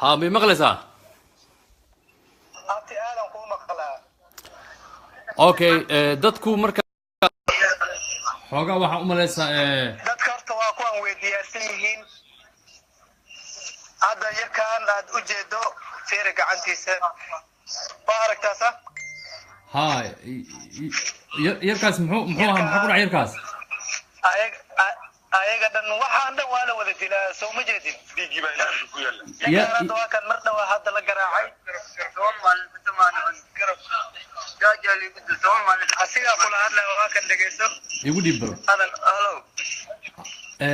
Ha, may maqlaysaa? Abti, aadan kuu maqlaa. Okay, dadku marka xoogaa waxaa u malaysaa Dadka horta waa kuwan, way diyaarsan yihiin. Hadda yarkaan aad u jeedo, fiiri gacantiisa, waa aragtaasa. Ha, yarkaas muxuu ahaa? Maxaa ku dhacay yarkaas? Ayaga dhan, waxaan dhan waa la wada dilaa, soo ma jeedin? Dhiiggii baa ilaa ku yaalla. Ninkaan hadda waa kan, mar dhawaa hadda la garaacay. 10 maalin cunto maana cun, gaajaa liigu dil 10 maalin. Asigaa kula hadlaya, waa kan, dhegeyso. Igu dhiib bal. Hadal.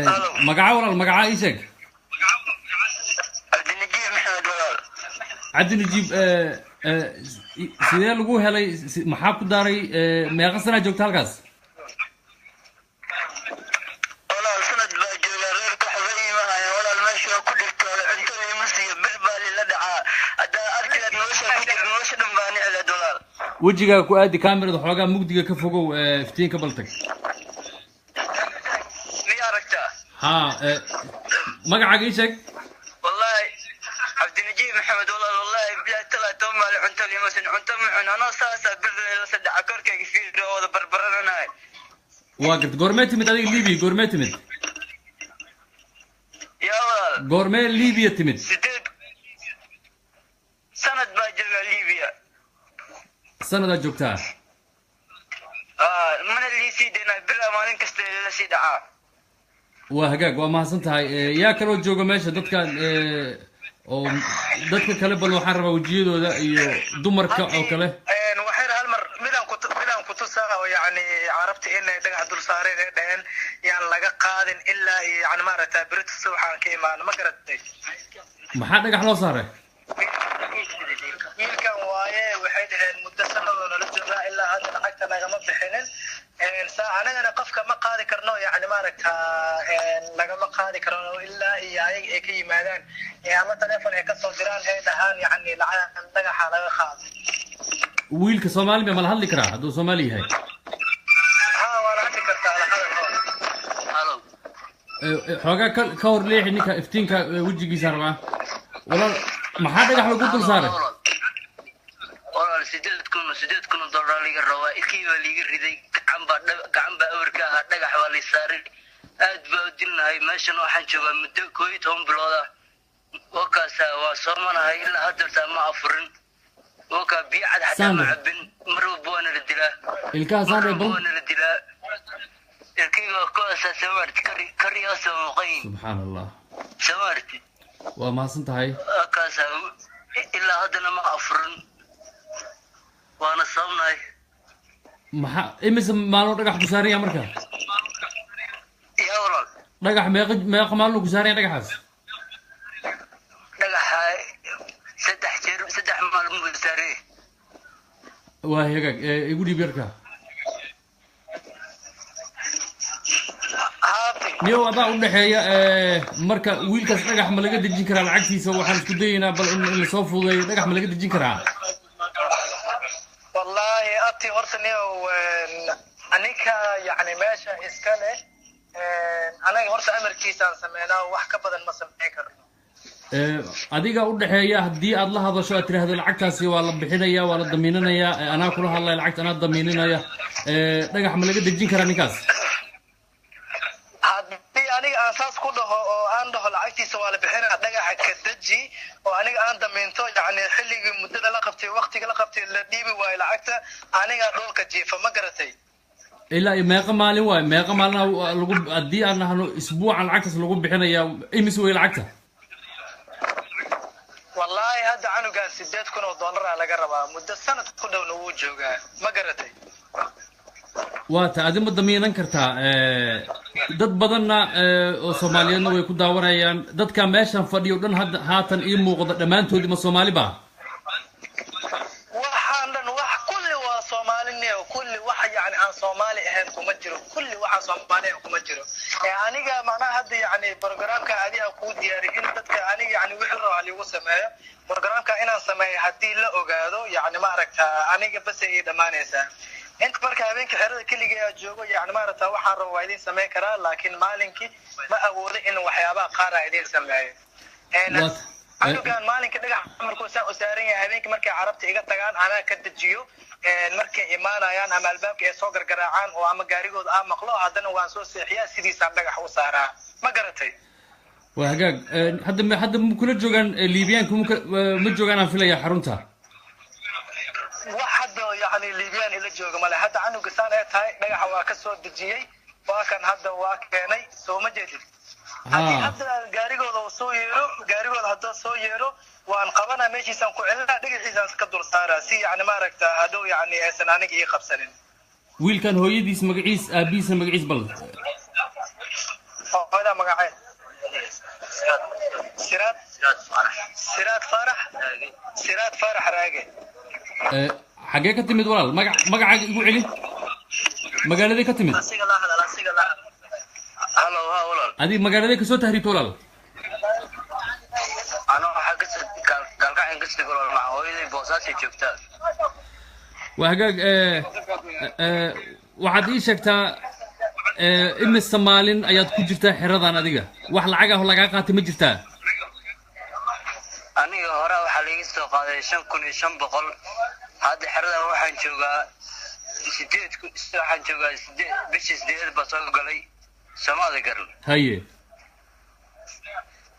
Halo. Magaca walaal, magaca ii sheeg. Cabdinajiib Maxamed, walaal. Cabdi Najiib, sidee lagu helay? Maxaa ku daaray? Meeqa sanaa joogta halkaas? Walaal, sanad baa joogaa. Reerka waxba iima hayan, walaal. Meesha waa ku dhibtooda, cuntada ima siiyo, bir baa lila dhacaa. Haddaa arkilaad nolosha ku jira, nolosha dhan baa nicleed, walaal. Wejigaaga ku aadi kamerada, xoogaa mugdiga ka fogow, iftiinka bal tag. Miya aragtaa? Ha, magacaaga ii sheeg. Wallahi Cabdinajiib Maxamed, walaal. Wallahi bilahi talaa, 10 maalin cunto lima sin, cunto ma cun anoo saasaa, bir lila sadhaca. Korkayga fiiri, oo wada barbarananahay. Waa garta. Goormee timid adiga Libiya? Goormee timid? Yaa walaal? Goormee Libiya timid? 8 sanad baa joogaa Libiya. Sanadaa joogtaa? Mana liisii deynaa, bilaa maalin kasta lala sii dhacaa. Waa hagaag, waa mahadsan tahay. Yaa kaloo jooga meesha dadkan oo dadka kale? Bal waxaan rabaa wejiyadooda iyo dumarka oo kale. Waxayna hal mar midaan kutusaa oo yacni carabta inay dhagax dul saareen, ee dhaheen yaan laga qaadin ilaa iyo yani maaragta berito subaxaan ka imaano, ma garatay? Maxaa dhagax loo saaray? Wiilkan waaye. Waxay dhaheen muddo sanadoo nala joogaa, ilaa hadda lacagta nagama bixinin. Saa anagana qofka ma qaadi karno, yani maaragta lagama qaadi karno ilaa iyo ayaga ay ka yimaadaan ama telephone ay kasoo diraan, ay dhahaan yani lacag dhagaxa laga qaado. Wiilka Soomaali ma la hadli karaa hadduu Soomaali yahay? Ha, waa la hadli kartaa, la hadal ho. Halo. Xoogaa ka hor leexi ninka iftiinka, wejigiisa rabaa. Walaal, maxaa dhagax lagu dul saaray? Walaal, 8,000 oo dollar liga rabaa. Ilkii baa liiga riday, gacan baa awrka ahaa, dhagax baa lay saaray, aad baa u dilnahay. Meeshan waxaan joogaa muddo 11 bilood ah. Wakaasa waa soomanahay, ilaa haddeertaa ma afurin. Wakaa biyo cad xataa ma Sandra. cabin. Mar walba waana la dilaa. Ilkaha Mar saandhe walba bal. waana la dilaa. Ilkii waa kuwaasaa, soo maarti, kari oo soo muuqayin. Subxaan Allah. Soo maarti. Waa mahadsan tahay. Wakaasa ilaa haddana ma afurin, waana soomnahay. Maxaa, imise maalmo dhagax ku saaran yahay marka? Yaa walaal? Dhagax meeqa maalmo ku saaran yahay dhagaxaas? Dhagaxa 3 jeer, 3 maalmo buu saarey. Waa hagaag, igu dhiib yarka. Haabti. Niyow, adaa u dhexeeya. Marka wiilkaas dhagax ma laga dejin karaa lacagtiisa? Waxaan isku dayaynaa bal in lasoo fududeeyo. Dhagax ma laga dejin karaa? Wallahi abti, horta niyow, aninka yani meesha iska leh, anaga horta amarkiisaan sameynaa, wax ka badan ma sameyn karno. Adiga u dhexeeya, haddii aad la hadasho, aad tiraahdo lacagtaasi waa la bixinaya, waa la damiinanayaa, anaa kula hadlaya, lacagta anaa damiininaya, dhagax ma laga dejin karaa ninkaas? Haddii aniga aan saas ku dhaho oo aan dhaho lacagtiisa waa la bixinaa, dhagaxa ka deji, oo aniga aan damiinto, yani xilligii muddada la qabtay, waqtiga la qabtay la dhiibi waayo lacagta, aniga dhulka jiifa, ma garatay? Ilaa iyo meeqa maalin waay? Meeqa maalina lagu, haddii aan nahno isbuucan lacagtaas lagu bixinaya, imis wey lacagta? Wallahi hadda canugan 8,000 oo dollar aa laga rabaa, muddo sanad ku dhowna wuu joogaa, ma garatay? Waa ta adi ma damiinan kartaa? Dad badanna oo Soomaaliyeedna way ku daawanayaan. Dadka meeshan fadhiyo dhan hadda haatan ii muuqda, dhammaantoodii ma Soomaali ba? Waxaan dhan wax kulli waa Soomaaliniyo, kulli wax yani aan Soomaali ahayn kuma jiro, kulli waxaan Soomaali ahayn kuma jiro. Aniga macnaha hadda yani programka adiga kuu diyaari in dadka aniga yani wixii rabaa liigu sameeyo, programka inaan sameeyo haddii la ogaado, yani ma aragtaa, aniga bas ay dhammaanaysaa. Inta marka habeenka xerada keligii aa joogo, yani maaragta, waxaan raba waa idin sameyn karaa, laakiin maalinkii ma awoodo in waxyaabaha qaar aa idin sameeyo. Waa. Canugan maalinka dhagax markuu saa u saaran yahay, habeenkii markay carabta iga tagaan anaa ka dejiyo. Markay imaanayaan ama albaabka ay soo gargaraacaan oo ama gaarigooda aan maqlo, haddana waan soo seexiyaa, sidiisaan dhagax u saaraa. Ma garatay? Waa hagaag. Hadda ma kula joogaan Liibiyaanku? Ma joogaan aan filaya xarunta. Wax hadda yani Liibiyaan ila jooga male. Hadda canuga saan ay tahay dhagaxa waa ka soo dejiyey, waa kan hadda waa keenay, soo ma jeedid? Haddii hadda gaarigooda uu soo yeero, gaarigooda hadduu soo yeero, waan qabanaa, meeshiisaan ku celinaa, dhagaxiisaan ka dul saaraa, si yani maaragta hadhow yani aysan aniga ii qabsanin. Wiilkan hooyadiis magaciis, aabihiisa magaciis bal? Hooyada magaceed Siraad, Siraad Faarax, Siraad Faarax Raage. Xaggee ka timid walaal? Magacaaga igu celi, magaaladay ka timid? Asiga la hadal, asiga la. Halo, ha walaal. Adig magaaladay kasoo tahriibta walaal? Ano waxaa kasoo Gaalkacin kasoo walaal, maca hooyaday Boosaasay joogtaa. Waa hagaag. Waxaad ii sheegtaa imise maalin ayaad ku jirtaa xeradan adiga? Wax lacag ah oo lagaa qaatay ma jirtaa? Aniga hore waxaa laiga soo qaaday 5500. Hadda xeradan waxaan joogaa sideed, waxaan joogaa sideed, bishii sideedaad baa soo galay, somaada garan? Haye.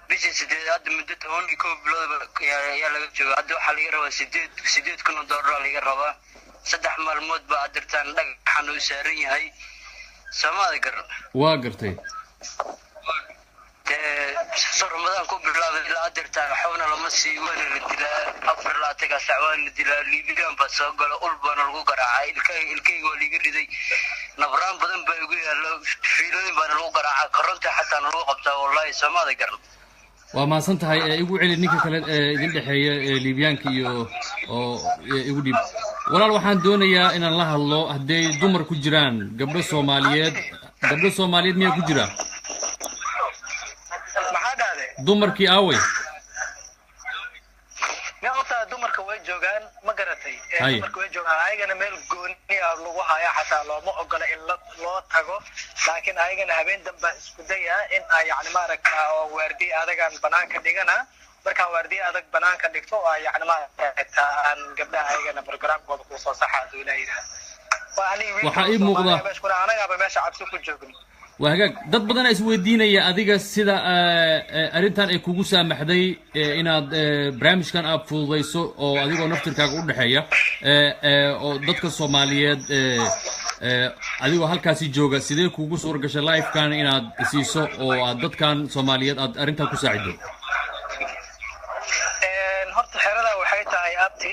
Bishii sideed, hadda muddo 11 bilood ayaa laga jooga. Hadda waxaa laga rabaa 8000 oo doolar laga rabaa. 3 maalmood baa adirtaan dhagaxan uu saaran yahay, somaada garan? Waa gartay. Dee soo Ramadaan ku bilaabay ilaa adirtaan waxbana lama sii, waana la dilaa 24-ka saac, waana la dilaa. Liibiyaan baa soo gala, ul baana lagu garaacay, ilkayga waa liiga riday, nabraan badan baa igu yaalo, fiilooyin baana lagu garaacaa, koronta xataa na lagu qabtaa wallahi, somaada garan? Waa mahadsan tahay. Igu celi ninka kale ee idin dhexeeya ee Liibiyaanka iyo oo igu dhiib walaal. Waxaan doonayaa inaan la hadlo hadday dumar ku jiraan, gabdho Soomaaliyeed. Gabdho Soomaaliyeed miyaa ku jira? Maxaa dhahday? Dumarkii aaway? Horta dumarka way joogaan, ma garatay? Haye. Dumarka way joogaan, ayagana meel gooni ah lagu haya, xataa looma ogola in loo tago, laakiin ayagana habeen dambaa isku daya in ay yani maaragta oo waardiye adagaan banaanka dhigana. Markaan waardiye adag banaanka dhigto oo yani maaragta aan gabdhaha ayagana programkooda kusoo saxa haduu Ilaah yidhaahdo. Waa aniga wiilka Waxaa ii Soomaaliya muuqda- meesha kuna anagaaba meesha cabsi ku joogno. Waa hagaag. Dad badanaa isweydiinaya adiga sida arrintan ay kugu saamaxday inaad barnaamijkan aad fududayso oo adigoo naftirkaaga u dhexeeya oo dadka Soomaaliyeed adigoo halkaasi jooga, sidee kugu suura gashay live-kan inaad siiso oo aad dadkan Soomaaliyeed aad arrintan ku saacido? Horta xerada waxay tahay abti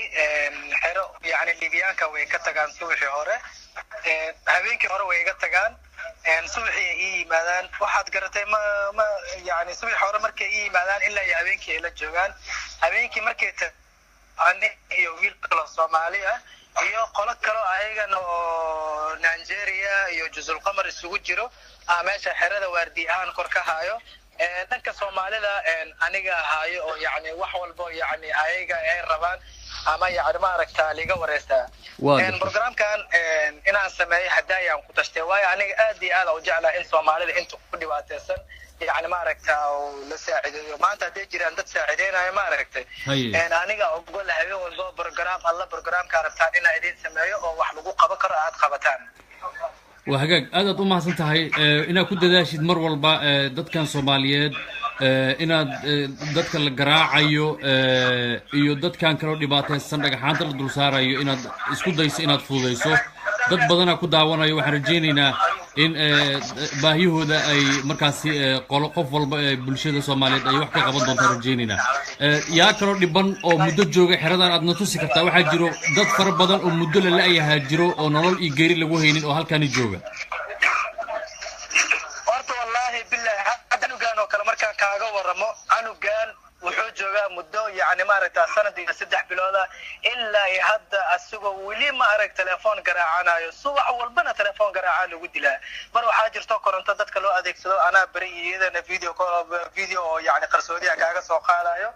xero yani Libiyaanka way ka tagaan subaxii hore, habeenkii hore way iga tagaan, subaxii ay ii yimaadaan. Waxaad garatay ma yani subaxii hore markay ii yimaadaan ilaa iyo habeenkii ay la joogaan. Habeenkii markay ani iyo wiil kaloo Soomaali ah iyo qolo kaloo ayagana oo Nigeria iyo Juzulqamar isugu jiro ah meesha xerada waardi ahaan kor ka haayo. Dhanka Soomaalida aniga haayo oo yani wax walbo yani ayaga ay rabaan ama yani maaragta liga wareystaa. Waa gartay. Programkan inaan sameeyo hadda ayaan ku tashtay, waayo aniga aad iyo aad u jeclaa in Soomaalida inta ku dhibaateysan yani maaragta oo la saacideeyo. Maanta hadday jiraan dad saacideynayo, maaragtay, Haye. Aniga ogol habeen walbo program alla programka rabtaan inaan idin sameeyo oo wax lagu qaban karo aad qabataan. Waa hagaag, aad aad u mahadsan tahay. Inaad ku dadaashid mar walba dadkan Soomaaliyeed inaad dadka la garaacayo iyo dadkan kaloo dhibaataysan dhagaxaanta la dul saarayo inaad isku dayso inaad fududayso. Dad badanaa ku daawanayo. Waxaan rajaynaynaa in baahiyahooda ay markaasi qolo qof walba ee bulshada Soomaaliyeed ay wax ka qaban doontaan rajaynaynaa. Yaa kaloo dhiban oo muddo jooga xeradan aad na tusi kartaa? Waxaa jiro dad fara badan oo muddo la la'yahaa jiro oo nolol iyo geeri lagu haynin oo halkani jooga. Horta wallaahi billahi, hadda canugan oo kale markaan kaaga waramo, canugan wuxuu joogaa muddo yani maaragta sanad iyo 3 bilooda, ilaa iyo hadda asagoo weli ma arag telefoon garaacanayo. Subax walbana telefoon garaacaa lagu dilaa. Mar waxaa jirto koronto dadka loo adeegsado, anaa beri iyadana video call, video oo yani qarsoodiya kaaga soo qaadayo.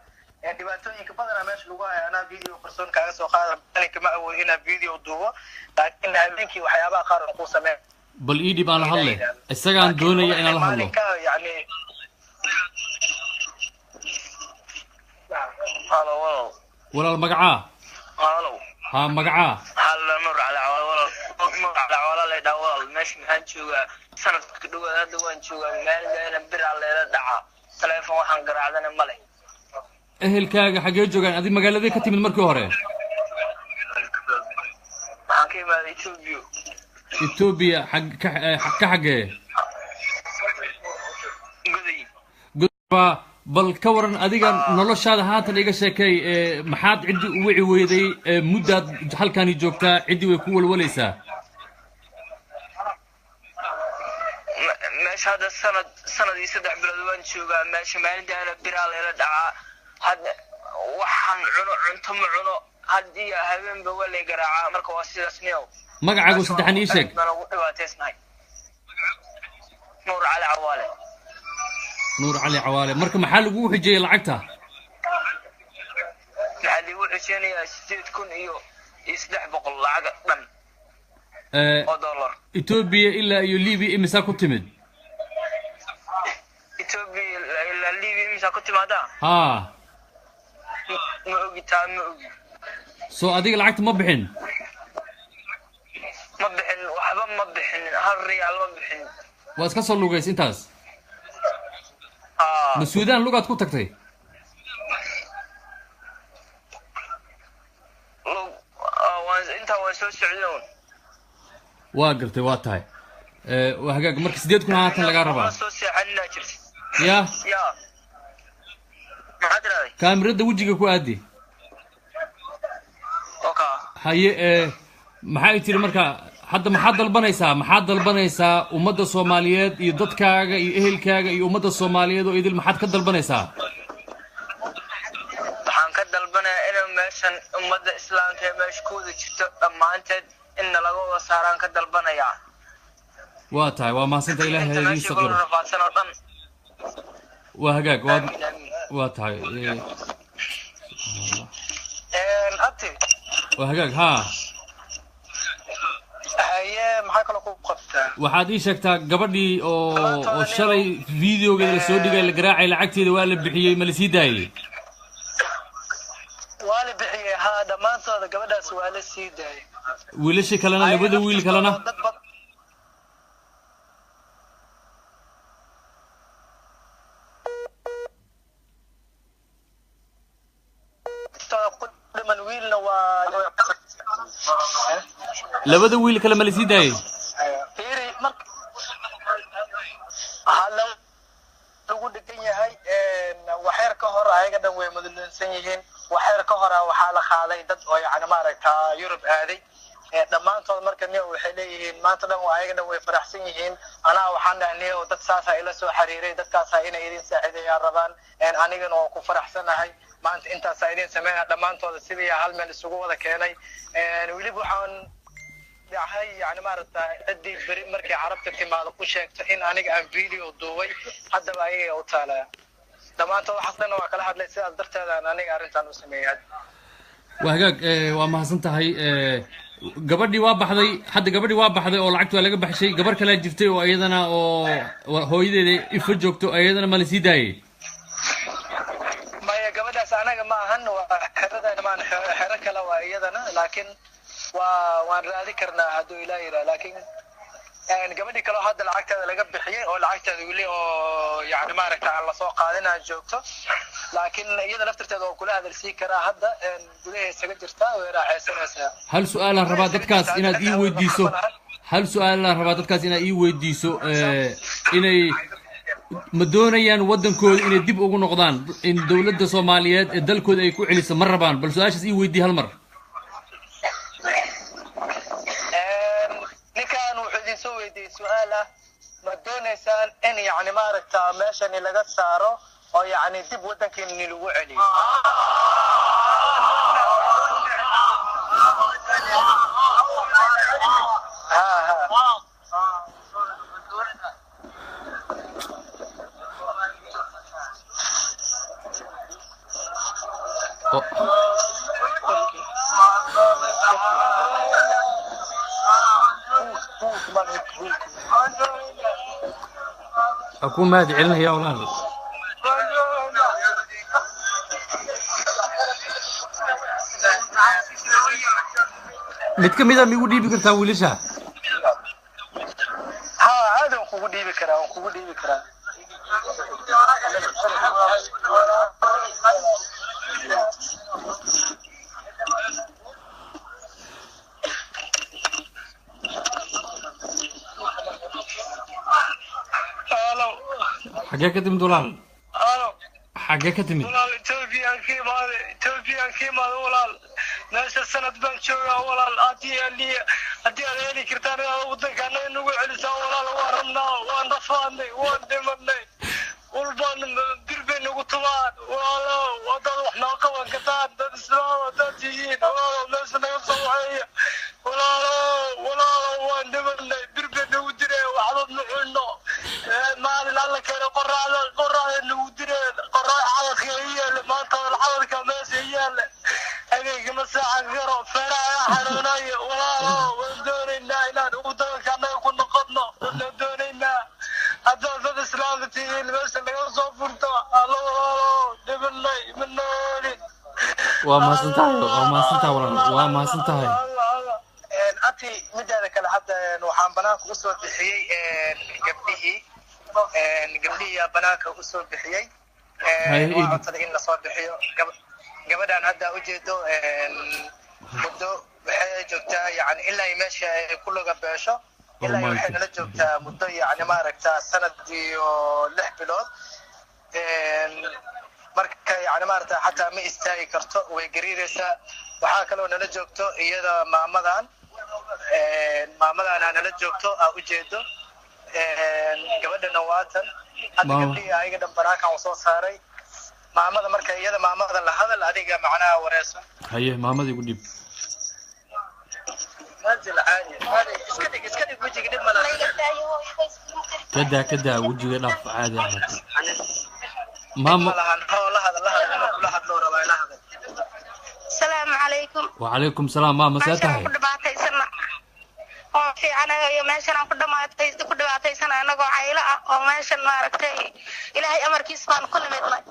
Dhibaatooyinka badanaa meesha lagu hayo anaa video qarsoon kaaga soo qaada. Maalinka ma awood inaa video duubo, laakiin habeenkii waxyaabaha qaar oo kuu sameyn. Bal ii dhib aan la hadle, isagaan doonaya inaan la hadlo. Maalinka yani Walaal magacaa? Halow. Haa, magacaa? Halla, Nuur Cali Cawaale walaal, Nuur Cali Cawaale la yidhaha walaal. Meesha maxaan joogaa sanadka dhawaad, hadda waan joogaa meel meela biraa leela dhacaa, telefoon waxaan garaacdana male. Ehelkaaga xaggee joogaan? Adig magaaladee ka timid markii hore? Waxaan ka imaaday Ethiopia. Etoobiya xag ka ka xaggee? Goday. Ba bal ka waran adiga noloshaada haatan, iga sheekay. Maxaad ciddii u wici weyday? Muddaad halkaani joogtaa, ciddii way ku walwalaysaa. Meesha hadda sanad iyo 3 bilood waan joogaa meesha. Maalintaana biraa leela dhacaa. Hadda waxaan cuno, cunto ma cuno, had iyo habeenba waa lay garaacaa. Marka waa sidaas niyow. Magacaagu saddexan ii sheeg. Baan ugu dhibaataysnahay. Nuur Cali Cawaale. Nuur Cali Cawaale. Marka maxaa lagugu xijiyey lacagta? Maxaa liigu xijeynayaa? 8300 lacag dhan oo dollar. Etoobiya ilaa iyo Libiya imisaa ku timid? Ethiopia ilaa Libya imisaa ku timaadaa? Haa. Ma ogi taa, ma ogi. Soo adiga lacagta ma bixin? Ma bixin, waxba ma bixin, hal riyaal ma bixin. Waa iska soo lugays intaas? Haa. Ma Suudaan lugaad ku tagtay? Lug waan intaa waan soo socday uun. Waa gartay, waa tahay. Waa hagaag. Marka 8000 haatan lagaa rabaa. Ma soo seexaninaa jirta. Ya. Ya, maxaa tiraday? Kaamirada wejiga ku aadi. Oka. Haye, maxay tiri marka hadda? Maxaad dalbanaysaa? Maxaad dalbanaysaa ummadda Soomaaliyeed iyo dadkaaga iyo ehelkaaga iyo ummadda Soomaaliyeed oo idil, maxaad ka dalbanaysaa? Waxaan ka dalbanayaa inay meeshan ummadda islaamka ee meesha ku wada jirto dhammaanteed in nalaga wada saaraan ka dalbanayaa. Waa tahay, waa mahadsanta. Ilaahay inta ha idiin meesha kula saqiro. Rafaadsan oo dhan. Waa hagaag, waa Aamin, aamin. Waa tahay. Abti. Waa hagaag, haa. Haye, maxaa kaloo ku qabtaa? Waxaad ii sheegtaa gabadhii oo shalay videogeeda la soo dhigay, la garaacay, lacagteeda waa la bixiyey? Ma la sii daayey? Waa la bixiyey, haa, dhammaantooda gabadhaas waa la sii daayay. Wiilashii kalena, labada wiil kalena? Dad bad ku dhiman, wiilna waa Labada wiil kale ma la sii daayey? Fiiri, marka waxaa lagu dhegan yahay waxyar ka hor, ayaga dhan way madalunsan yihiin. Waxyar ka hora waxaa la qaaday dad oo yani maaragta Yurub aaday dhammaantood. Marka niyo waxay leeyihiin maanta dhan waa ayaga dhan way faraxsan yihiin. Anaa waxaan dhahay, niyo dad saasaa ila soo xiriiray, dadkaasaa inay idin saacideeyaan rabaan, anigana waa ku faraxsanahay. Maanta intaasaa idin sameynaya. Dhammaantooda sidii hal meel isugu wada keenay. Weliba waxaan dhahay yani maaragta ciddii beri markay Carabta timaado u sheegto in aniga aan video duubay, haddaba ayaga u taalaya. Dhammaantood waxaas dhan waa kala hadlay, sidaas darteed aan aniga arrintan u sameeyay. Waa hagaag, waa mahadsan tahay. Gabadhii waa baxday hadda, gabadhii waa baxday oo lacagta waa laga baxshay. Gabar kalaa jirtay oo iyadana oo hooyadeeda ifa joogto, iyadana ma la sii daayey? Maya, gabadhaas anaga ma ahan, waa xeradan maan, xero kale waa iyadana, laakiin waan raadi karnaa hadduu Ilaah yidhaah. Laakiin gabadhii kaleo hadda lacagteeda laga bixiyey oo lacagteeda weli oo yani maaragta aan lasoo qaadin aan joogto, laakiin iyada laftirteeda oo kula hadalsii karaa hadda, gudaha isaga jirtaa, way raaxaysanaysaa. Hal su-aalaan rabaa dadkaas inaad ii weydiiso, hal su-aalaan rabaa dadkaas inaad ii weydiiso: inay ma doonayaan waddankooda inay dib ugu noqdaan, in dowladda Soomaaliyeed ee dalkooda ay ku celiso ma rabaan? Bal su-aashaas ii weydii hal mar. Ninkan wuxuu idin soo weydiiyey su-aal ah: ma doonaysaan in yani maaragta meeshani laga saaro oo yani dib waddankeeni lagu celiyo? Ha ha. Waa kuu mahad celinaya, walaal. Mid ka mid a miigu dhiibi kartaa wiilasha? Ha, aad waan kugu dhiibi karaa, waan kugu dhiibi karaa. Halo. Xaggee ka timid, walaal? Halo. Xaggee ka timid? Walaal, Ethoobiyan ka imaaday, Ethoobiyan ka imaaday walaal. Meesha sanad baan joogaa walaal. Haddii aad heli kartaan inaad wadanka annaga nagu celisaa walaal, waan rabnaa. Waan rafaadnay, waan dhimanay, walbaan bir bay nagu tumaan walaalo. Haddaad wax noo qaban kartaan, dad islaam haddaad tihiin walaalo, meesha naga soo waxeeya walaalo. Walaalo, waan dhimanay, bir bay nagu direen, waxba ma cunno. Maalin alla keeno qoraxda, qoraxda nagu direen, qorax xabadka i yaale maanta, xabadka meesha i yaale, habeenkii ma saaxan karo, feeraha xanuunayo walaalo. Waan doonaynaa inaan wadanka annaga ku noqono, waan doonaynaa. Haddaad dad islaam tihiin, meesha naga soo furto allo walaalo, dhimanay, ma noolin. Waa mahadsan tahay, waa mahadsan tahay walaal, waa mahadsan tahay. Ati mideeda kale, hadda waxaan banaanka usoo bixiyey gabdhihii, gabdhihii aa banaanka usoo bixiyey. Waa codsaday in lasoo bixiyo. Gabadhan hadda ujeedo muddo waxay joogtaa, yani ilaa ay meesha ay ku laga beesho, ilaa Oh my waxay nala joogtaa muddo, yani maaragta, sanad iyo 6 bilood. Marka yani maaragta xataa ma istaagi karto, way gariiraysaa. Waxaa kaloo nala joogto iyada maamadan, maamadaana nala joogto aa ujeedo. Gabadhana waatan hadda. Maama. Gabdhihii ayaga dhan banaankan uu soo saaray. Maamada marka, iyada maamada la hadal adiga, macnaha wareeso. Haye, maamadii igu dhiib. Manzil caadi caadi, iska dhig, iska dhig wejiga, dhib malaha. Kadaa, kadaa, wejiga dhaaf, caadi ahaato. Dhib Maama. malahan. Hoo, la hadal, la hadal, inuu kula hadloo rabaa, la hadal. Asalaamu calaykum. Wacalaykum salaam, maama, see Meeshaan tahay? ku dhibaataysana oo fiicanayo, meeshan aan ku dhamaatay, ku dhibaataysana anagoo caylo ah oo meeshan maaragtay Ilaahay amarkiis baan ku nimidnay.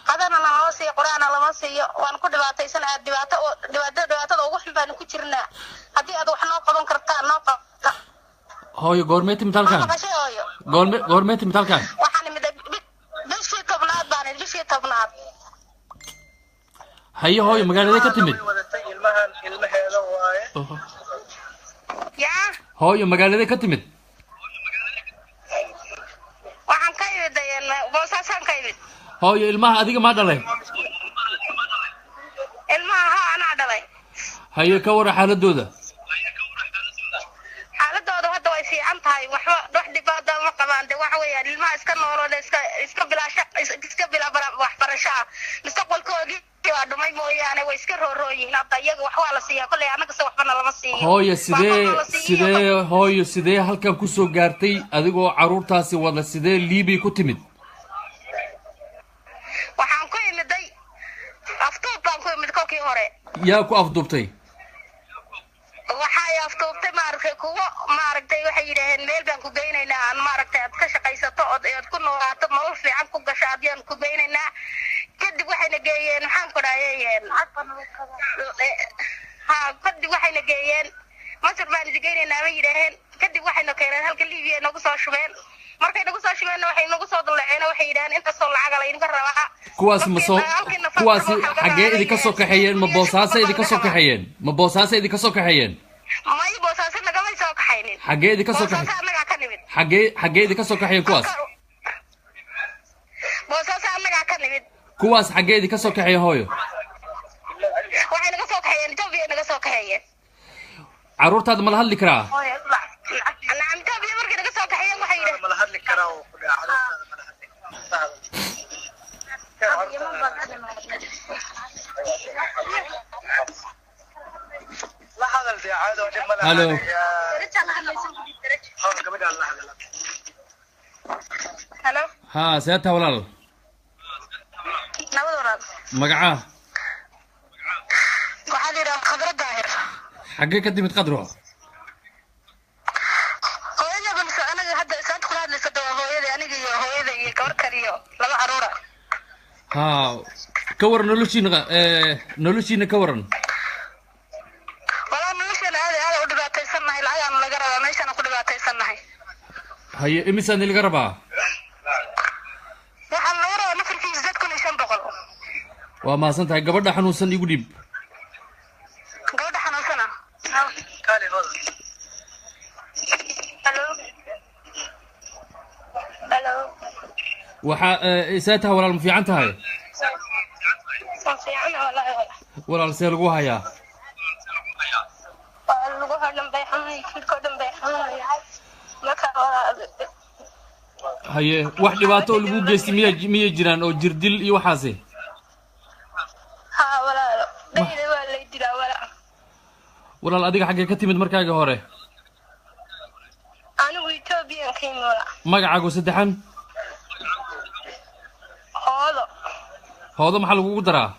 Qadana lama siiyo, Qur-aana lama siiyo, waan ku dhibaataysanaa. Dhibaato oo dhibaato, dhibaatada ugu xun baanu ku jirnaa. Haddii aad wax noo qaban kartaa, noo qabta. Hooyo, goormee timid Ma halkan? maqashay, hooyo? Goormee timid halkan? Waxaan imiday bishii 10aad baan imid, bishii 10aad. Haye hooyo, magaaladee ka timid? Way wadatay ilmahan, ilmaheeda waaye. Yaa. Hooyo, magaaladee ka timid? Waxaan ka imid Boosaasaan ka imid. Hooyo, ilmaha adiga maa dhalay? Ilmaha haa, anaa dhalay. Haye, ka wara xaaladooda. Xaaladooda hadda way fiican tahay, waxba wax dhibaata ma qabaan. De waxa weeyaan ilmaha iska noolood, iska bilaa iska bilaa waxbarasho ah, mustaqbalkoodii waa dhumay mooyaane, way iska rooroon yihiin hadda. Iyaga wax waa la siiyaa kolley, annagase waxbana lama siiyo. Hooyo, sidee Waxba la siiyo. Sidee hooyo, sidee halkan kusoo gaartay adigoo caruurtaasi wada? Sidee Liibiya ku timid? Waxaan ku imiday aftuub baan ku imid kolkii hore. Yaa ku afduubtay? Waxay aftuubtay maaragtay kuwo, maaragtay waxay yidhaaheen meel baan ku geynaynaa aan maaragtay aad ka shaqaysato ood aad ku noolaato, nolol fiican ku gasho adyaan ku geynaynaa. Kadib waxayna geeyeen, maxaan ku dhahayeen, ha, kadib waxayna geeyeen Masar baan idi geynaynaa bay yidhaaheen. Kadib waxayna keeneen halka Libiya, nagu soo shubeen. Markay nagu soo shubeenna waxay nagu soo duleceen, waxay yidhaaheen intaasoo lacaga laydinka rabaa. Kuwaasi ma soo Halkii nafar kuwaasi waxaa laga xaggee rabaa idinka soo kaxeeyeen? Ma Boosaaso idinka soo kaxeeyeen? Ma Boosaaso idinka soo kaxeeyeen? May, Boosaaso nagamay soo kaxaynin. Xaggee idinka soo Boosaaso kaxey annagaa ka nimid. Xaggee idinka soo kaxeeyeen kuwaas? Boosaaso annagaa ka nimid. Kuwaas xaggee idinka soo kaxeeyeen, hooyo? Waxay naga soo kaxeeyeen Etoobiya, naga soo kaxeeyeen. Carruurtaada ma la hadli karaa? Nacam, Etoobiya markay naga soo kaxeeyeen waxay yidhaheen Mala hadli karaa oo ku dhaca, carruurtaada mala hadli karaa. La hadal dee, caado dhib ma laha. Halo. Hoo, gabadhaan la hadal. Halo. Haa, see tahay walaal? Nabad walaal. Magacaa? Waxaa la yidhaha Khadra Daahir. Xaggee ka timid, Qadro? Hooyada balse anaga hadda saanta kula hadlaysa waa hooyada, aniga iyo hooyada iyo gabar kale iyo laba caruura. Haa, ka waran noloshiina, noloshiina ka waran. Walaa nolosheena. Haye, imisaan laga rabaa? Waxaa laga rabaa nafarkii 8500. Waa mahadsan tahay. Gabadha xanuunsan igu dhiib. Gabadha xanuunsana. Halo, halo. Waxaa see tahay, walaal? Ma fiican tahay? Waan fiican walahi, walaal. Walaal, see lagu hayaa? Waa lugaha dhan bay xanuunay, jidhkoo dhan bay xanuunaya marka, walaal. Haye, wax dhibaato oo lagu geystay miyay jiraan oo jirdil iyo waxaasi? Haa walaalo, dhayda waa lay dilaa, walaal. Walaal, adiga xaggee ka timid markaaga hore? Anigu Ethoobiyan ka yimi, walaal. Magacaagu saddexan? Hoodo. Hoodo, maxaa lagugu daraa?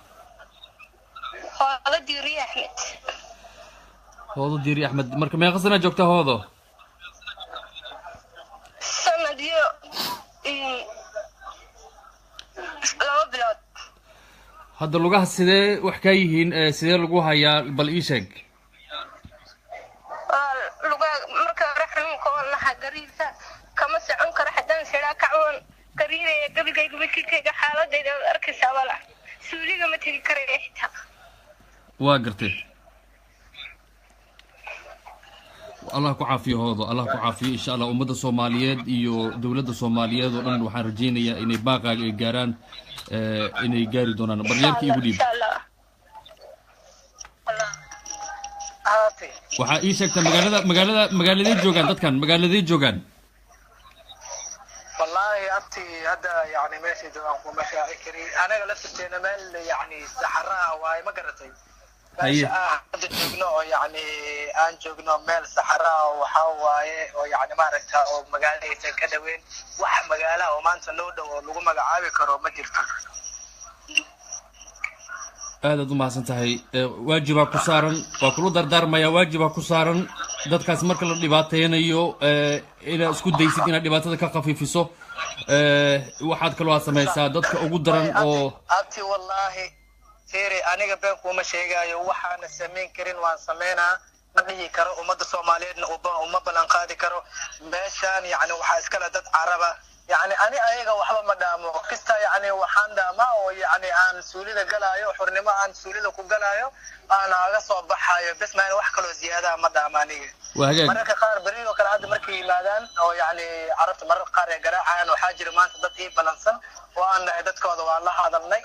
Hoodo Diiriye Axmed. Hoodo Diiri Axmed. Marka meeqa sanaa joogtaa, Hoodo? Sanad iyo 2 bilood. Hadda lugaha sidee wax kaa yihiin? Sidee lagu hayaa? Bal ii sheeg. Waa lugaha marka hore xanuunka oo laha gariirka kama socon karo. Haddaan siraa kacwoon gariiraya gabigaygaba, jidhkayga xaaladayda waad arkaysaa, walaal. Suuliga ma tegi karaya xitaa. Waa gartay. Allah ku caafiyo, Hoodo, Allah ku caafiyo, insha Allah. Ummadda Soomaaliyeed iyo dowladda Soomaaliyeed oo dhan waxaan rajaynayaa inay baaqaaga ay gaaraan, inay gaari doonaan. Baryeelka igu dhiib. Insha Allah. Haati. Waxaa ii sheegtaa magaalada magaaladay joogaan dadkan, magaaladay joogaan? Wallaahi abti, hadda yani meesha joogaan kuma shaaci kari. Anaga laftirteena meel yani saxara ah waaye, ma garatay? Haye. Meesha ah hadda joogno oo yani aan joogno meel saxara ah waxaa waaye oo yani maaragta oo magaalo aysan ka dhaweyn. Wax magaala oo maanta noo dhow oo lagu magacaabi karo ma jirto. Aadaad u mahadsan tahay. Waajibaa ku saaran, waa kula dardaarmayaa, waajibaa ku saaran dadkaas marka la dhibaateynayo inaad isku daysid inaad dhibaatada ka khafiifiso. Waxaad kaloo aad samaysaa dadka ugu daran oo Abti, wallaahi fiiri, aniga been kuma sheegaayo. Waxaana samayn karin waan sameynaa ma dhihi karo, ummadda Soomaaliyeedna uma ballan qaadi karo. Meeshaan yani waxaa iskale dad Caraba. Yani ani ayaga waxba ma dhaamo kista. Yani waxaan dhaamaa oo yani aan suulida galaayo, xurnimo aan suulida ku galaayo, aan aga soo baxaayo bes maan. Wax kaloo ziyaadaha ma dhaama aniga. Waa hagaag. Mararka qaar beri oo kale hadda markay yimaadaan oo yani Carabta mararka qaar ay garaacayaan, waxaa jira maanta dad ii balansan oo aan nahay dadkooda waan la hadalnay,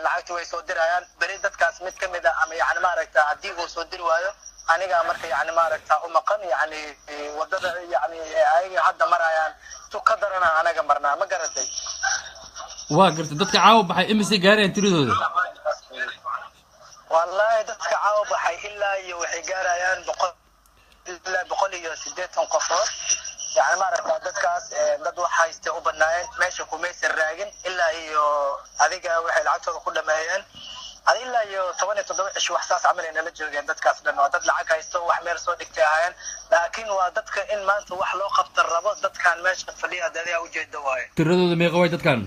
lacagta way soo dirayaan beri. Dadkaas mid ka mid ah ama yani maaragta haddii uu soo diri waayo, aniga marka yani maaragta u maqan yani wadada yani ayaga hadda marayaan tu ka darana anaga marnaa, ma garatay? Waa gartay. Dadka caawa baxay imisay gaarayaan tiradooda? Wallaahi dadka caawa baxay ilaa iyo waxay gaarayaan 100 ilaa 180 qofood. Yani maaragta dadkaas dad wax haysta u badnaayeen. Meesha kumaysan raagin. Ilaa iyo adiga waxay lacagtooda ku dhameeyeen adi ilaa iyo 17 cisho, wax saas camal ay nala joogeen. Dadkaas dhan waa dad lacag haysto, wax meel soo dhigtay ahaayeen, laakiin waa dadka in maanta wax loo qabta rabo. Dadkan meesha fadhiya hadda adigaa ujeeda waaye. Tiradooda meeqa waay dadkan?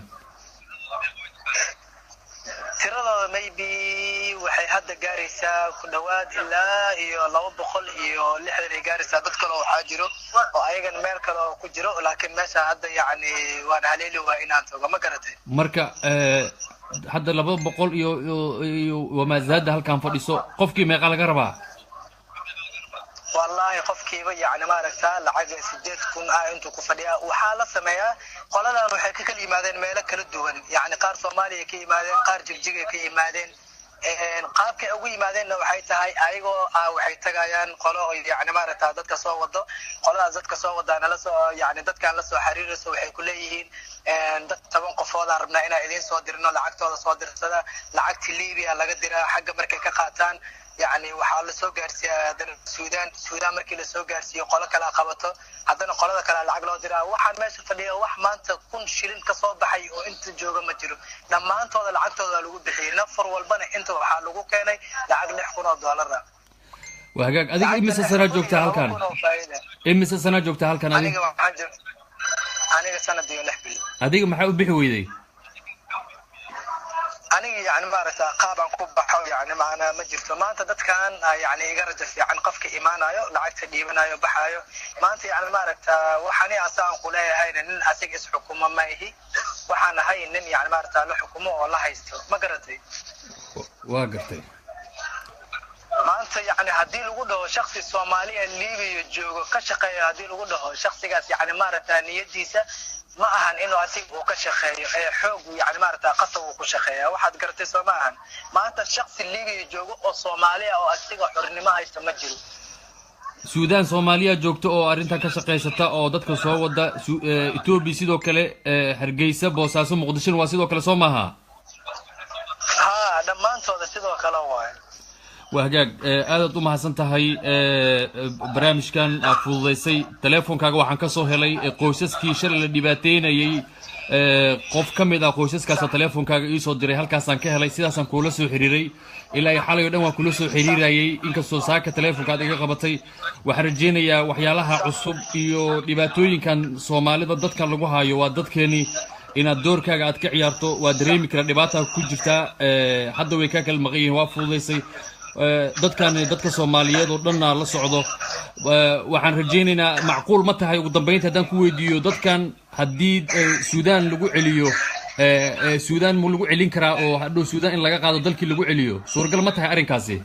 Tiradooda maybe waxay hadda gaaraysaa ku dhawaad ilaa iyo 260 ay gaaraysaa. Dad kale waxaa jiro oo ayagana meel kale oo ku jiro, laakiin meesha hadda yacni waan haleeli waa inaan tago, ma garatay? Marka hadda 200 iyo wamaazaada halkan fadhiso, qofkii meeqa laga rabaa? Wallaahi qofkiiba yacni maaragta lacag 8000 ah intuu ku fadhiyaa. Waxaa la sameeyaa qoladan waxay ka kala yimaadeen meelo kala duwan. Yacni qaar Soomaaliya ka yimaadeen, qaar Jigjigay ka yimaadeen. Qaabkay ugu yimaadeenna waxay tahay ayagoo ah waxay tagayaan qolo oo yacni maaragta dadka soo wado. Qoladaas dadka soo wadaa nala soo yacni dadkaan la soo xiriirayso waxay ku leeyihiin dad 10 qofoodaan rabnaa inaan idiin soo dirno, lacagtooda soo dirsada. Lacagti Libiya laga diraa. Xagga markay ka qaataan yacni waxaa lasoo gaarsiiyaa haddana Suudaan. Suudaan markii lasoo gaarsiiyo qolo kale qabato, haddana qolada kale lacag loo diraa. Waxaan meesha fadhiya wax maanta 1000 shilin kasoo baxay oo inta jooga ma jiro. Dhammaantooda lacagtooda lagu bixiyey. Nafar walbana inta waxaa lagu keenay lacag $6000 ah. Waa hagaag. Adiga imise sanaa joogtaa halkan? 2000 oo faa'iida. Imise sanaa joogtaa halkan adiga? Aniga waxaan jir aniga sanad iyo 6 bil. Adiga maxaa u bixi weyday? Aniga Aniga yani maaragta qaab aan ku baxo yani macnaa ma jirto. Maanta dadkan yani iga rajo fiican, qofka imaanayo, lacagta dhiibanayo, baxayo maanta, yani maaragta waxani asa aan kuleeyahayna nin asiga isxukuma ma ihi. Waxaan ahay nin yani maaragta la xukumo oo la haysto, ma garatay? Waa gartay. Maanta yani haddii lagu dhaho shaksi Soomaaliya Libiya joogo ka shaqeeyo, haddii lagu dhaho shaksigaas yani maaragta niyadiisa ma ahan inuu asiga uu ka shaqeeyo ee xoog yani maaragta qasab uu ku shaqeeya. Waxaad garatay soo ma ahan? Maanta shaksi Libiya joogo oo Soomaaliya oo asiga xornimo haysta ma jiro. Suudaan Soomaaliya joogta oo arrintan ka shaqaysata oo dadka soo wada. Etoobiya sidoo kale, Hargeysa, Boosaaso, Muqdishona waa sidoo kale, soo maaha? Ha, dhammaantooda sidoo kale waaye. Waa hagaag, aadaad u mahadsan tahay. Barnaamijkan aad fududaysay, teleefonkaaga waxaan ka soo helay qoysaskii shalay la dhibaateynayey. Qof ka mid ah qoysaskaasa teleefonkaaga iisoo diray, halkaasaan ka helay, sidaasaan kuula soo xiriiray. Ilaa iyo xalay oo dhan waan kula soo xiriirayay, inkastoo saaka teleefonka aad iga qabatay. Waxaan rajeynayaa waxyaalaha cusub iyo dhibaatooyinkan Soomaalida dadka lagu hayo, waa dadkeeni, inaad doorkaaga aad ka ciyaarto. Waa dareemi kara dhibaata ku jirtaa, hadda way kaa kala maqan yihiin, waa fududaysay. Dadkan dadka Soomaaliyeed oo dhanna la socdo. Waxaan rajaynaynaa, macquul ma tahay ugu dambeynta haddaan ku weydiiyo, dadkan haddii Suudaan lagu celiyo, Suudaan mu lagu celin karaa oo hadhow Suudaan in laga qaado dalkii lagu celiyo, suuragal ma tahay arrinkaasi?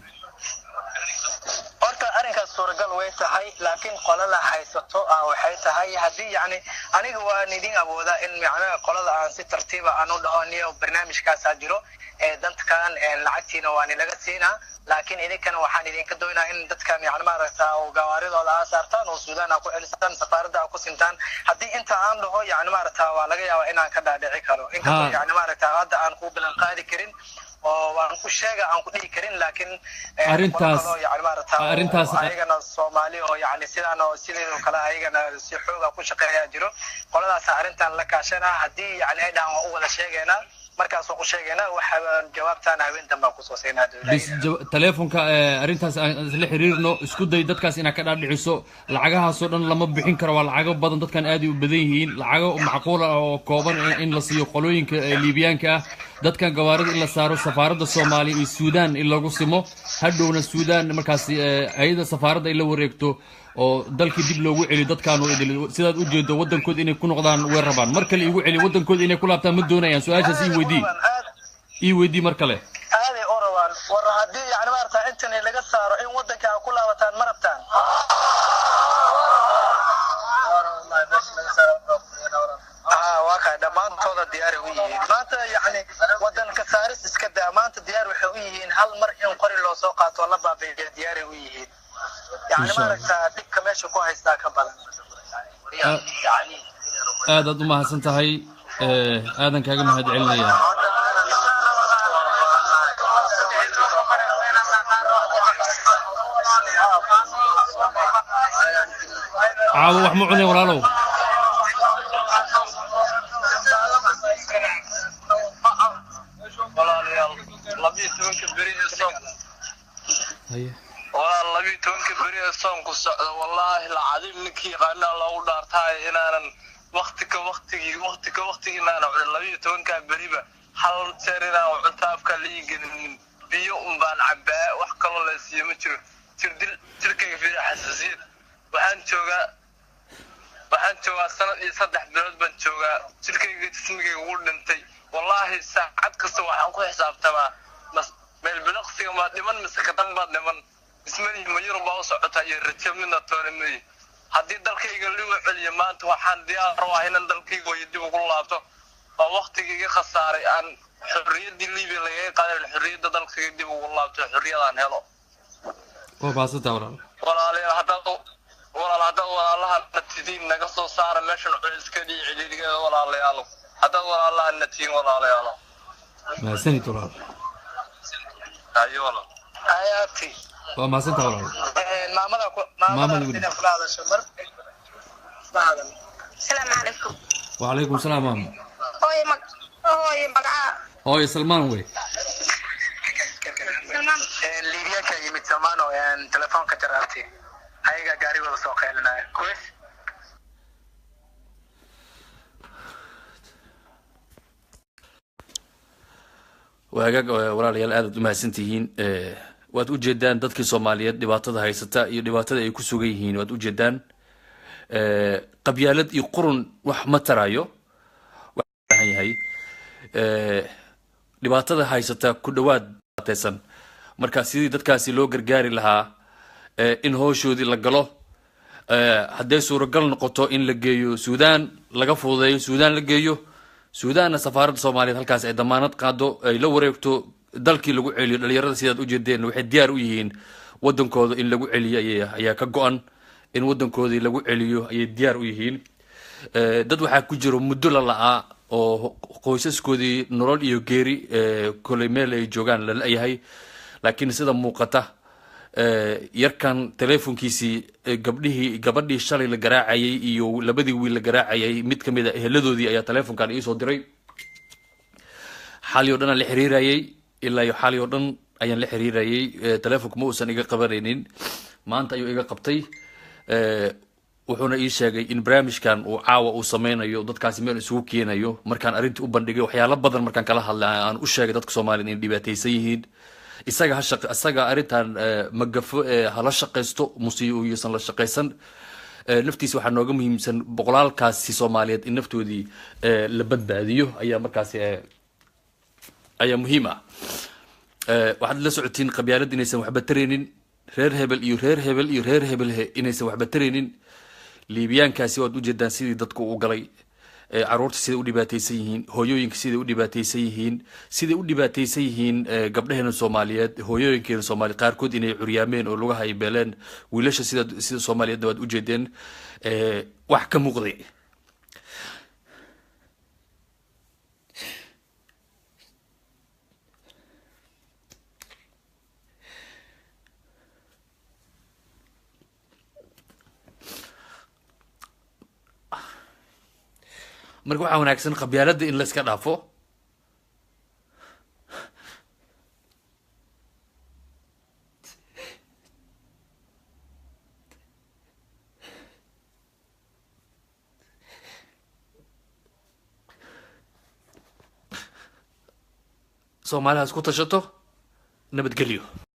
Horta arrinkaas suuragal way tahay, laakiin qolada haysato ah waxay tahay haddii yacni aniga waan idin awoodaa in macnaha qolada aan si tartiiba aan u dhaho, niyo barnaamijkaasaa jiro ee dadkan lacagtiina waa nilaga siinaa, laakiin idinkana waxaan idinka doonaa in dadkan yani maaragta oo gawaaridooda aa saartaan oo Suudaan aa ku celisaan, safaaradda aa ku sintaan. Haddii inta aan dhaho yani maaragta waa laga yaabaa inaan ka dhaadhici karo, inkastoo yani maaragta hadda aan ku bilan qaadi karin oo waan ku sheega aan ku dhihi karin, laakiin yani maaragta arrintaas ayagana Soomaali oo yani sidaan oo sidoo kale ayagana si xooga ku shaqeeyaa jiro. Qoladaas arrintan la kaashana, haddii yani ay dhahaan waa u wada sheegaynaa, markaas waan u sheegaynaa. Waxa jawaabtaan haween dambe aan kusoo siinaa. Bis teleefonka arrintaas aan isla xiriirno. Isku day dadkaas inaad ka dhaadhiciso. Lacagahaasoo dhan lama bixin karo, waa lacago badan, dadkan aad ay u badan yihiin. Lacago macquul ah oo kooban in la siiyo qolooyinka Liibiyaanka ah, dadkan gawaarida in la saaro, safaaradda Soomaaliya iyo Suudaan in lagu simo, hadhowna Suudaan markaasi ayada safaaradda ay la wareegto oo dalkii dib loogu celiyo dadkaanu idil. Sidaad u jeedo, waddankooda inay ku noqdaan way rabaan. Mar kale igu celi, waddankooda inay ku laabtaan ma doonayaan? Su-aashaas ii weydii, ii weydii mar kale. Aaday u rabaan. War haddii yani maarata intan laga saaro in waddanka aa ku laabataan ma rabtaan? Ha, waa kaa, dhammaantooda diyaar u yihiin maanta. Yani wadanka saaris iska daa, maanta diyaar waxay u yihiin hal mar in qori loo soo qaato oo la baabi'iyo diyaaray u yihiin. Yani Insha Allah. maaragta dhibka meesha ku haystaa ka badan. Aadaad u mahadsan tahay, aadan kaaga mahad celinaya. Caawo wax ma cunay, walaalow? Walaalayaal, 12-ka beri ee soom Haye. Walaal, 12-ka beri ee soomku socda, wallaahi lacadiim, ninkii yaqaanaa loogu dhaartaayo inaanan wakti ka waktigii wakti ka waktigii inaanan cunin. 12-kaa beriba hal jeer inaan cunto afka la ii gelinin, biyo un baan cabaa, wax kaloo la siiyo ma jiro. Jirdil jirkayga fiiri, xasaasiyad. Waxaan joogaa sanad iyo 3 bilood baan joogaa. Jirkayga, jismigayga wuu dhintay. Wallaahi saacad kasta waxaan ku xisaabtamaa mas meelbilaqsiga maad dhiman mise kadan baad dhiman. Ismalihi ma Yurub baa u socotaa iyo rajo midna toona mayi. Haddii dalkayga ligu celiyo maanta, waxaan diyaar u ah inaan dalkayga hooyo dib ugu laabto oo waktigii iga khasaaray aan xorriyaddii Libiya lagaga qaadan, xorriyadda dalkayga dib ugu laabto, xorriyadaan helo. Waa mahadsantahay, walaal. Walaalayaal, haddaad walaal haddaad walaalaha na tidiin, naga soo saara meeshan culiskadii cidhiidhigeeda. Walaalayaal, haddaad walaalaha na tihiin, walaalayaal. Mahadsanid, walaal. Ayo, walaal. Ayaabti. Waa mahadsantahay, walaal. Maamada ku Maamada maamada gudi. Inay kula hadasho mar la hadal. Asalaamu calaykum. Wacalaykum salaam, maama. Hooye, mag hooye, magacaa? Hooyo Salmaan wey. Salmaan. Liibiyaanka yimid Salmaano, telefoonka jar abti, ayagaa gaarigooda soo qeylinaya kuwes. Waa hagaag, walaalayaal, aadaad umahadsantihiin. Waad ujeedaan dadkii Soomaaliyeed dhibaatada haysata iyo dhibaatada ay ku sugan yihiin. Waad ujeedaan, qabyaalad iyo qurun wax ma tarayo. Baahan yahay dhibaatada haysata ku dhawaad dhibaataysan. Marka sidii dadkaasi loo gargaari lahaa, in howshoodii la galo, hadday suuragal noqoto in la geeyo Suudaan, laga fududeeyo, Suudaan la geeyo, Suudaanna safaaradda Soomaaliyeed halkaas ay damaanad qaado, ay la wareegto, dalkii lagu celiyo dhalinyarada. Sidaad ujeedeen, waxay diyaar u yihiin wadankooda in lagu celiyo, ayaa ka go-an in wadankoodii lagu celiyo ayay diyaar u yihiin. Dad waxaa ku jiro muddo la la-aa oo qoysaskoodii nolol iyo geeri koley meel ay joogaan la la-yahay. Laakiin sida muuqata, yarkan telefonkiisii, gabdhihii, gabadhii shalay la garaacayay iyo labadii wiil la garaacayay mid kamid a eheladoodii ayaa telefonkan iisoo diray. Xali oo dhan aan la xiriirayay, ilaa iyo xali oo dhan ayaan la xiriirayay, telefonku ma uusan iga qabanaynin. Maanta ayuu iga qabtay, wuxuuna ii sheegay in barnaamijkan uu caawa uu sameynayo, dadkaasi meel isugu keenayo. Markaan arrintii u bandhigay, waxyaalo badan markaan kala hadlay, aan u sheegay dadka Soomaaliyed inay dhibaataysan yihiin, isaga ha shaq isaga arrintan magafo hala shaqaysto musiibo iyuusan la shaqaysan, naftiisa waxaa nooga muhiimsan boqolaalkaasi Soomaaliyeed in naftoodii la badbaadiyo ayaa markaasi ayaa muhiim ah. Waxaad la socotiin qabyaalad inaysan waxba taraynin, reer hebel iyo reer hebel iyo reer hebel he inaysan waxba taraynin. Liibiyaankaasi waad ujeedaan sidii dadku u galay, caruurta siday u dhibaataysan yihiin, hooyooyinka siday u dhibaataysan yihiin, siday u dhibaataysan yihiin gabdhaheena Soomaaliyeed, hooyooyinkeena Soomaaliyeed qaarkood inay curyaameen oo lugaha ay beeleen, wiilasha sida Soomaaliyeedna waad ujeedeen wax ka muuqday. Marka waxaa wanaagsan qabyaaladda in la iska dhaafo. Soomaaliha isku tashato. Nabadgelyo.